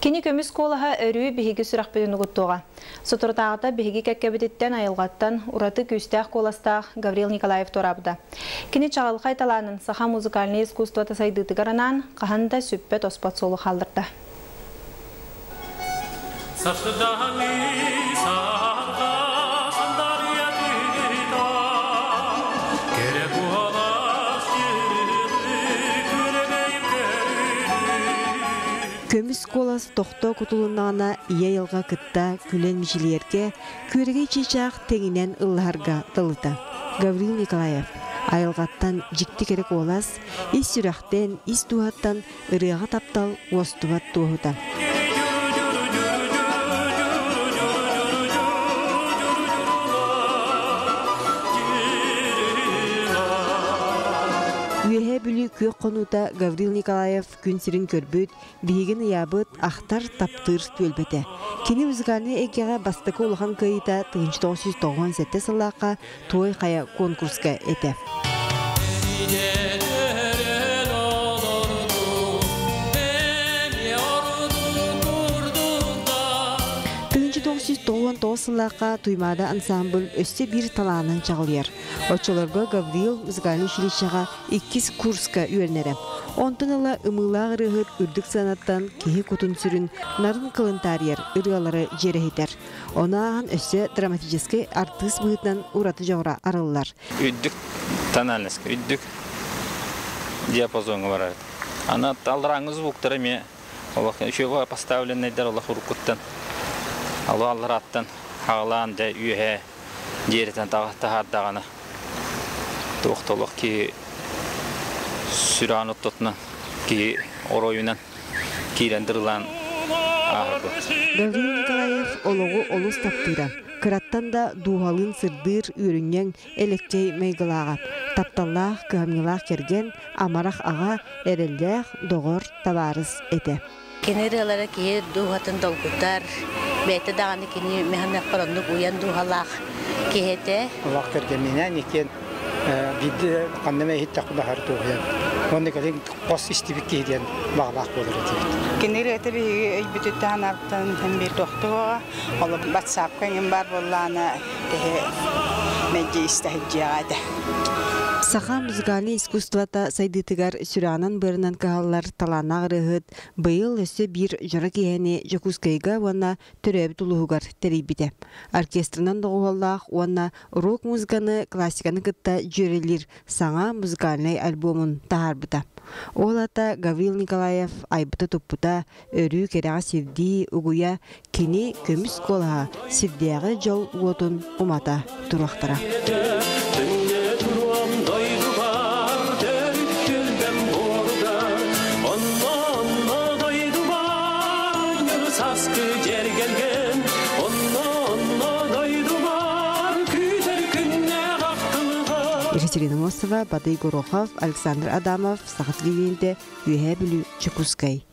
Кини көмүс куолаһа өрүү биһиги сүрэхпитин угуттуоҕа. Соторутааҕыта биһиги кэккэбититтэн айылҕаттан ураты күүстээх куоластаах Гаврил Николаев туораабыта. Кини чаҕылхай талаанын саха музыкальнай искусствота сайдыытыгар анаан хаһан да сүппэт-оспот суолу хаалларда. Көмүс куолас тохтоо кутулуннаҕына ийэ айылҕа кытта күлэн мичилийэргэ, күөрэгэй чыычаах тэҥинэн ыллаһарга тылыта. Гаврил Николаев айылҕаттан дьикти кэрэ куолас, ис сүрэхтэн, ис дууһаттан ырыаҕа таптал уостубат туоһута. Үөһээ Бүлүү күөх хонуута Гаврил Николаев күн сирин көрбүт, биһигин ыйаабыт, ахтар, таптыыр түөлбэтэ. Кини музыкальнай эйгэҕэ бастакы улахан кыайыыта 1997 сыллаахха Туой Хайа конкурска этэ. 1999 сыллаахха Туймаада ансамбль өссө биир талаанын чаҕылыйар. Оччолорго Гаврил музыкальнай училищеҕа иккис курска үөрэнэрэ. Онтон ыла ымыылаах ырыаһыт үрдүк сыанаттан киһи кутун-сүрүн нарын кылын таарыйар ырыалары дьиэрэһитэр. Ону ааһан өссө драматическай артыыс быһыытынан ураты дьоҕура арыллар. Үрдүк тональность, үрдүк диапазоҥҥа барар. Аны алларааҥҥы звуктара эмиэ олох үчүгэй поставленнайдар олох уруккуттан алларааттан хаҕалаан дьэ үөһээ дьиэрэтэн таһаардаҕына туох да олох киһи сүрэҕин оттотунан киһи оройунан киирэн дырылаан ааһарбыт. Гаврил Николаев олоҕу олус таптыыра. Кыраттан да дууһалыын сырдыыр, үөрүнньэҥ, элэккэй майгылааҕа. Тапталлаах, кыһамньылаах кэргэн, амарах аҕа, эрэллээх доҕор, табаарыс этэ. Кини ырыалара киһи дууһатын долгутар, бэйэтэ даҕаны кини механекпар оннук уйан дууһалаах киһи этэ. Олох кэргэмминээн иккиэн биирдэ ханна эмэ иһиттэхпинэ аһары туоһуйан уонна кэлин хос истибит киһи диэн баҕалаах буолар этибит. Кини ырыата биһиги өйбүтүттэн санаабыттан биир тохтуоҕа, ол батсаапка эҥин баар буоллаҕына киһи мэлдьи истэ сылдьыаҕа этэ. Саха музыкальнай искусствота сайдыытыгар сүрэҕинэн-быарынан кыһаллар талааннаах ырыаһыт быйыл өссө биир дьоро киэһэни Дьокуускайга уонна төрөөбүт улууһугар тэрийбитэ. Оркестрынан доҕуһуоллаах уонна рок-музыканы классиканы кытта дьүөрэлиир саҥа музыкальнай альбомун таһаарбыта. Ол аата Гаврил Николаев айбыта-туппута өрүү кэрэҕэ сирдии угуйа кини көмүс куолаһа сирдээҕи дьол уотун умата туруохтара. Екатерина Мосова, Бадый Горохов, Александр Адамов, Саха телевидениете, Үөһээ Бүлүү, Чекускай.